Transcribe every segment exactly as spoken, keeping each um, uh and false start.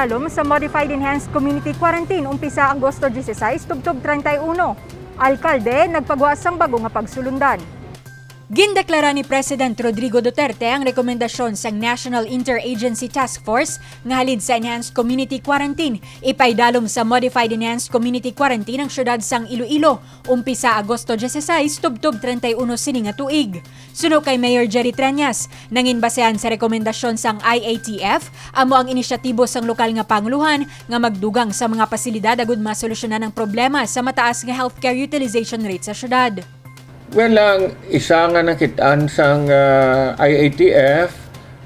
Alom sa Modified Enhanced Community Quarantine umpisa Agosto dieciséis tubtob treinta y uno. Alkalde nagpagwa sang bago nga pagsulundan. Gindeklara ni President Rodrigo Duterte ang rekomendasyon sang National Interagency Task Force nga halin sa Enhanced Community Quarantine, ipaidalom sa Modified Enhanced Community Quarantine ang siyudad sang Iloilo, umpisa Agosto dieciséis tubtob treinta y uno sini nga tuig. Suno kay Mayor Jerry Treñas, nangin basehan sa rekomendasyon sang I A T F, amo ang inisyatibo sang lokal nga panguluhan nga magdugang sa mga pasilidad agud masolusyonan ang problema sa mataas nga healthcare utilization rate sa siyudad. Well, ang isa nga nakitaan sang, ah, I A T F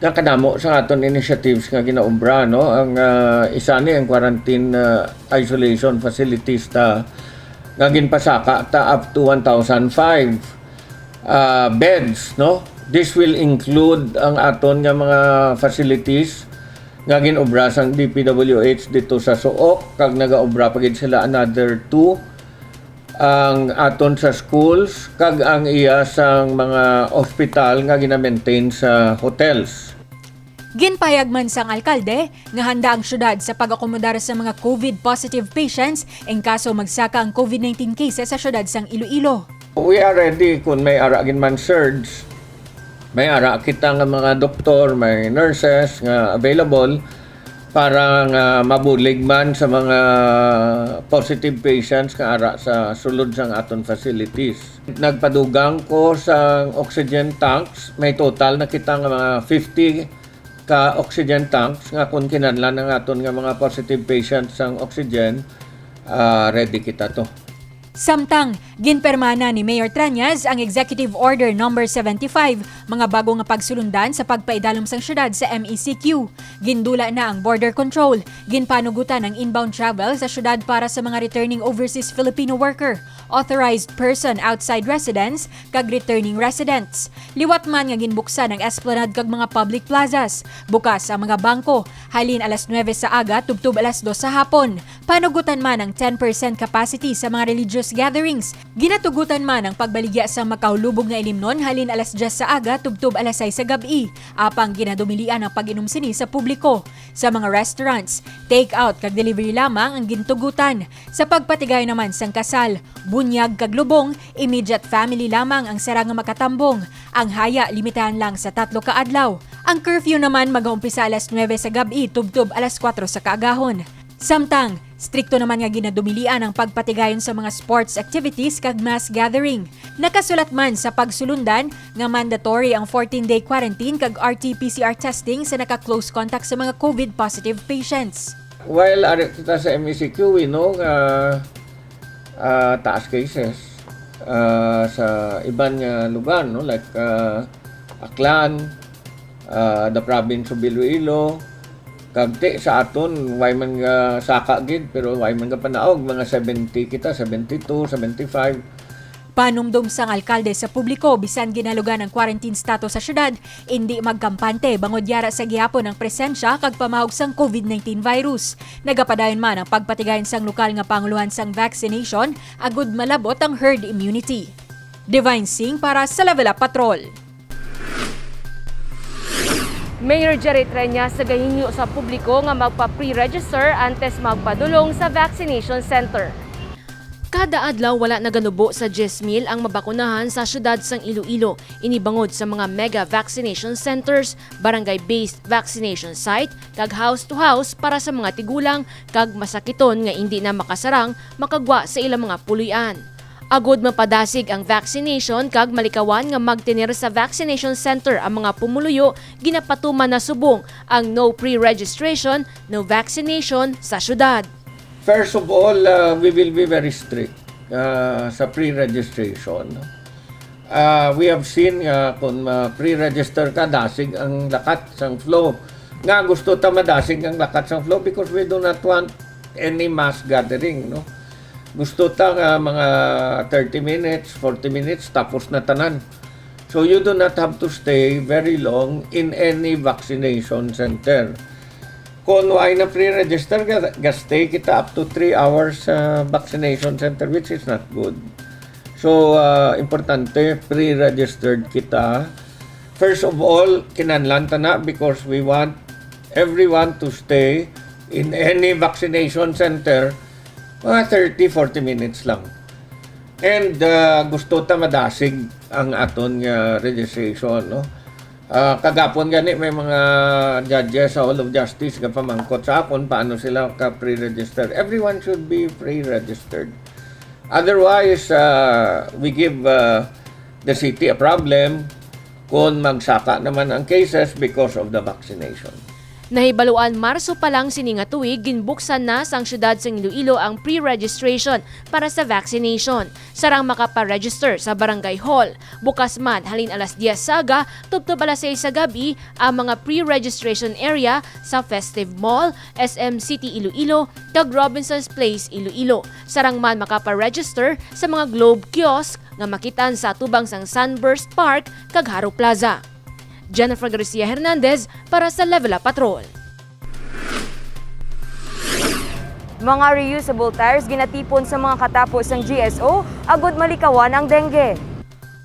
nga kadamo sa aton initiatives nga ginaobra, no? Ang, ah, isa ni ang quarantine, ah, isolation facilities ta nga ginpasaka ta up to one thousand five, ah, beds, no? This will include ang aton nga mga facilities nga ginobra sang D P W H dito sa Suok, kag nagaobra pa gid sila another two, ang aton sa schools kag ang iya sang mga ospital nga gina-maintain sa hotels. Ginpahayag man sang alkalde nga handa ang syudad sa pag-akomodar sa mga COVID positive patients in kaso magsaka ang COVID nineteen cases sa syudad sang Iloilo. We are ready kung may ara gid man surge. May ara kita nga mga doktor, may nurses nga available para nga mabulig man sa mga positive patients nga ara sa sulod sang aton facilities. Nagpadugang ko sa oxygen tanks. May total na kita nga mga fifty ka oxygen tanks nga kung kinahanglan ang aton nga mga positive patients sang oxygen, ah, ready kita to. Samtang, ginpirmahan na ni Mayor Treñas ang Executive Order Number seventy-five, mga bago nga pagsulundan sa pagpaidalom sang syudad sa M E C Q. Gindula na ang border control, ginpanugutan ang inbound travel sa syudad para sa mga returning overseas Filipino worker, authorized person outside residence, kag returning residents. Liwat man nga ginbuksan ang esplanade kag mga public plazas, bukas ang mga bangko, halin alas nuwebe sa aga tubtob alas dos sa hapon. Panugutan man ang ten percent capacity sa mga religious gatherings. Ginatugutan man ang pagbaligya sa makahulubog nga ilimnon halin alas diyes sa aga tubtob alas sais sa gab-i, apang ginadumilian ang pag-inom sini sa publiko. Sa mga restaurants, take-out kag delivery lamang ang gintugutan. Sa pagpatigayon naman sang kasal, bunyag kag lubong, immediate family lamang ang sara nga makatambong. Ang haya limitahan lang sa tatlo ka adlaw. Ang curfew naman magaumpisa alas nuwebe sa gab-i tubtob alas kuwatro sa kaagahon. Samtang, strikto naman nga ginadumilian ang pagpatigayon sa mga sports activities kag mass gathering. Nakasulat man sa pagsulundan nga mandatory ang fourteen-day quarantine kag R T P C R testing sa naka-close contact sa mga COVID positive patients. While ari kita sa M E C Q, we know nga, ah, taas cases, ah, sa iban nga lugar, no? Like, ah, Aklan, ah, the province of Iloilo, kag ti sa aton, way man nga saka gid, pero way man nga panaog, mga seventy kita, seventy-two, seventy-five. Panumdom sang alkalde sa publiko, bisan ginalugan ang quarantine status sa syudad, indi magkampante bangod yara sa gihapon ang presensya kag pamahog sang COVID nineteen virus. Nagapadayon man ang pagpatigayon sang lokal nga pangulohan sang vaccination agud malabot ang herd immunity. Divine Singh para sa Level Up Patrol. Mayor Jerry Treñas nagahingyo sa publiko nga magpa-pre-register antes magpadulong sa vaccination center. Kada adlaw, wala nagalubo sa diyes mil ang mabakunahan sa siyudad sang Iloilo. Ini bangod sa mga mega vaccination centers, barangay-based vaccination site, kag house-to-house para sa mga tigulang kag masakiton nga indi na makasarang makagwa sa ilang mga puloy-an. Agud mapadasig ang vaccination kag malikawan nga magtener sa vaccination center ang mga pumuluyo, ginapatuman na subong ang no pre-registration, no vaccination sa syudad. First of all, uh, we will be very strict, uh, sa pre-registration. Uh, we have seen nga kung, uh, pre-register ka, dasig ang lakat sang flow. Nga gusto ta madasig ang lakat sang flow because we do not want any mass gathering, no? Gusto ta nga mga thirty minutes, forty minutes, tapos na tanan. So you do not have to stay very long in any vaccination center. Kung wala na pre-register, ga-, gastay kita up to three hours sa vaccination center, which is not good. So, ah, importante, pre-registered kita. First of all, kinahanglan ta na because we want everyone to stay In any vaccination center, mga thirty, forty minutes lang. And, ah, gusto ta madasig ang aton nga registration, no? Ah, kagapon gani may mga judges sa Hall of Justice nga pamangkot sa akon paano sila ka pre-register. Everyone should be pre-registered. Otherwise, ah, we give, ah, the city a problem kung magsaka naman ang cases because of the vaccination. Nahibaluan Marso pa lang sini nga tuig, ginbuksan na sang siyudad sang Iloilo ang pre-registration para sa vaccination. Sarang makapa-register sa barangay hall. Bukas man halin alas diyes sa aga tubtob alas sais sa gab-i ang mga pre-registration area sa Festive Mall, S M City Iloilo, kag Robinson's Place Iloilo. Sarang man makapa-register sa mga Globe kiosk nga makitan sa atubang sang Sunburst Park kag Haro Plaza. Jennifer Garcia Hernandez para sa Level Up Patrol. Mga reusable tires ginatipon sa mga katapo sang G S O agud malikawan ang dengue.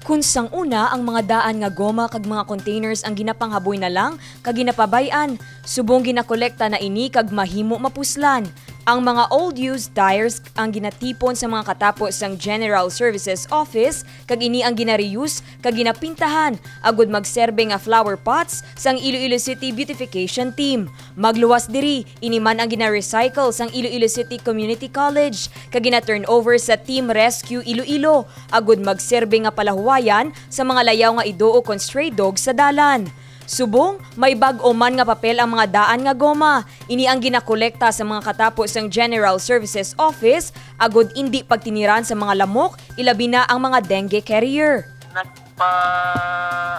Kun sang una ang mga daan nga goma kag mga containers ang ginapanghaboy na lang kag ginapabay-an, subong ginakolekta na ini kag mahimo mapuslan. Ang mga old used tires ang ginatipon sa mga katapo sang General Services Office kag ini ang gina-reuse kag ginapintahan agud magserbe nga flower pots sang Iloilo City Beautification Team. Magluwas diri, ini man ang gina-recycle sang Iloilo City Community College kag gina-turnover sa Team Rescue Iloilo agud magserbe nga palahuwayan sa mga layaw nga iduo kon stray dogs sa dalan. Subong, may bag-o man nga papel ang mga daan nga goma. Ini ang ginakolekta sa mga katapo sang General Services Office agud indi pagtiniran sa mga lamok, ilabi na ang mga dengue carrier. Nagpa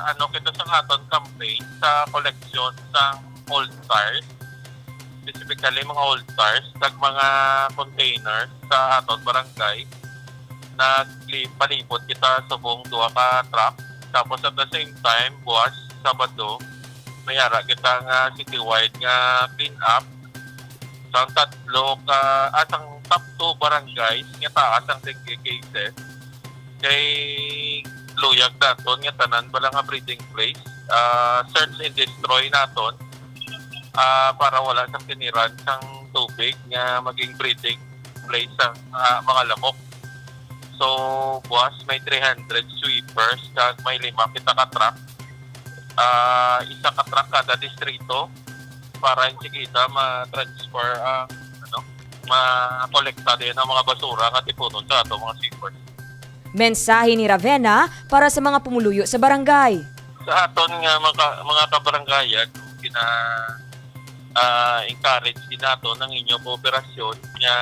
ano kita sa aton campaign sa koleksyon sang old tires, specifically mga old tires kag mga containers sa aton barangay. Nagpalibot kita subong duha ka truck, tapos at the same time buwas, Sabado, may ara kita nga citywide nga clean up sang tatlo ka ah, sang top two barangays nga taas ang dengue cases. Kay luyag naton nga tanan bala nga breeding place, ah, search and destroy naton, ah, para wala sang tiniran sang tubig nga maging breeding place sang ah, mga lamok. So, buwas may three hundred sweepers kag may lima kita ka truck. Ah, isa ka truck kada distrito para hindi kita ma-transfer ang ano, makolekta din ang mga basura nga tipunon sa ato mga sweepers. Mensahe ni Ravenna para sa mga pumuluyo sa barangay. Sa aton nga mga, mga kabarangayan, gina ah, encourage din naton ang inyo kooperasyon nga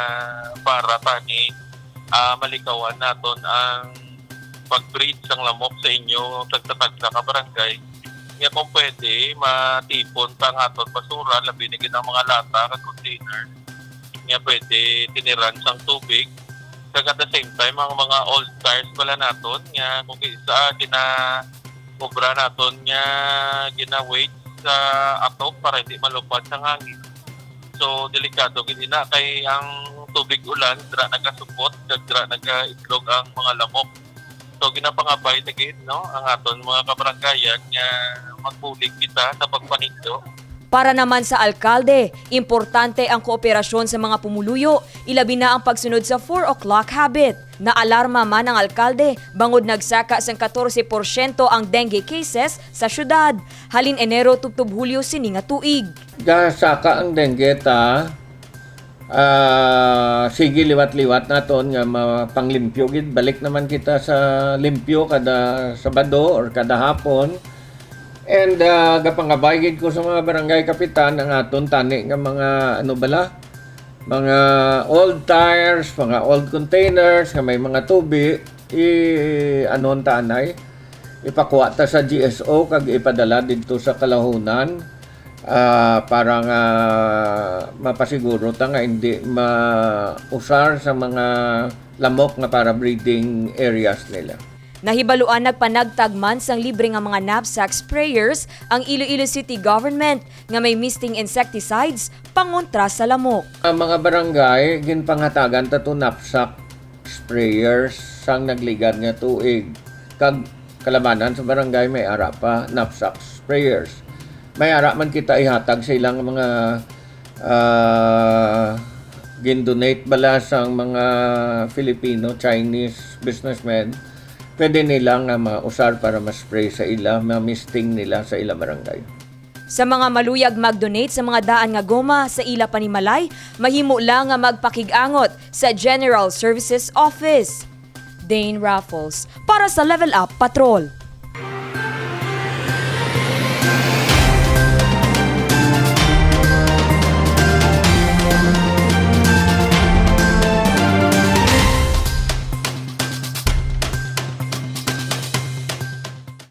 para tani ah, malikawan naton ang pag-breed sang lamok sa inyo tagsa-tagsa ka barangay. Nga kung pwede, matipon ta ang aton basura, labi na gid ang mga lata kag container nga pwede tiniran sang tubig. Kag at the same time, ang mga old tires pala naton nga kung isa gina obra naton nga gina-weight sa atop para hindi malupad sang hangin. So, delikado gid ina kay ang tubig ulan dira nagasupot kag dira nagaitlog ang mga lamok. So, ginapangabay na gid, no, ang aton mga kabarangayan nga magbulig kita sa pagpanindo. Para naman sa alkalde, importante ang kooperasyon sa mga pumuluyo, ilabi na ang pagsunod sa four o'clock habit. Naalarma man ang alkalde bangod nagsaka sang katorse porsyento ang dengue cases sa syudad halin Enero tubtob Hulyo sini nga tuig. Gasaka ang dengue ta, ah, sige liwat-liwat naton nga mapanglimpyo gid. Balik naman kita sa limpyo kada Sabado or kada hapon. And ah, gapangabay gid ko sa mga barangay kapitan ang aton tani nga mga ano bala, mga old tires, mga old containers nga may mga tubi, i anon ta anay, ipakuha ta sa G S O kag ipadala didto sa kalahunan, ah, para nga mapasiguro ta nga hindi mausar sa mga lamok nga para breeding areas nila. Nahibaluan nagpanagtag man sang libre nga mga knapsack sprayers ang Iloilo City Government nga may misting insecticides pangontra sa lamok. Ang mga barangay, ginpanghatagan ta to knapsack sprayers sang nagligad nga tuig. Kag kalabanan sa barangay may ara pa knapsack sprayers. May ara man kita ihatag sa ilang mga Ah, gindonate bala sang mga Filipino, Chinese businessmen, pwede nila nga mausar para ma-spray sa ila, ma-misting nila sa ila barangay. Sa mga maluyag mag-donate sa mga daan nga goma sa ila panimalay, mahimo lang nga magpakig-angot sa General Services Office. Dane Raffles para sa Level Up Patrol.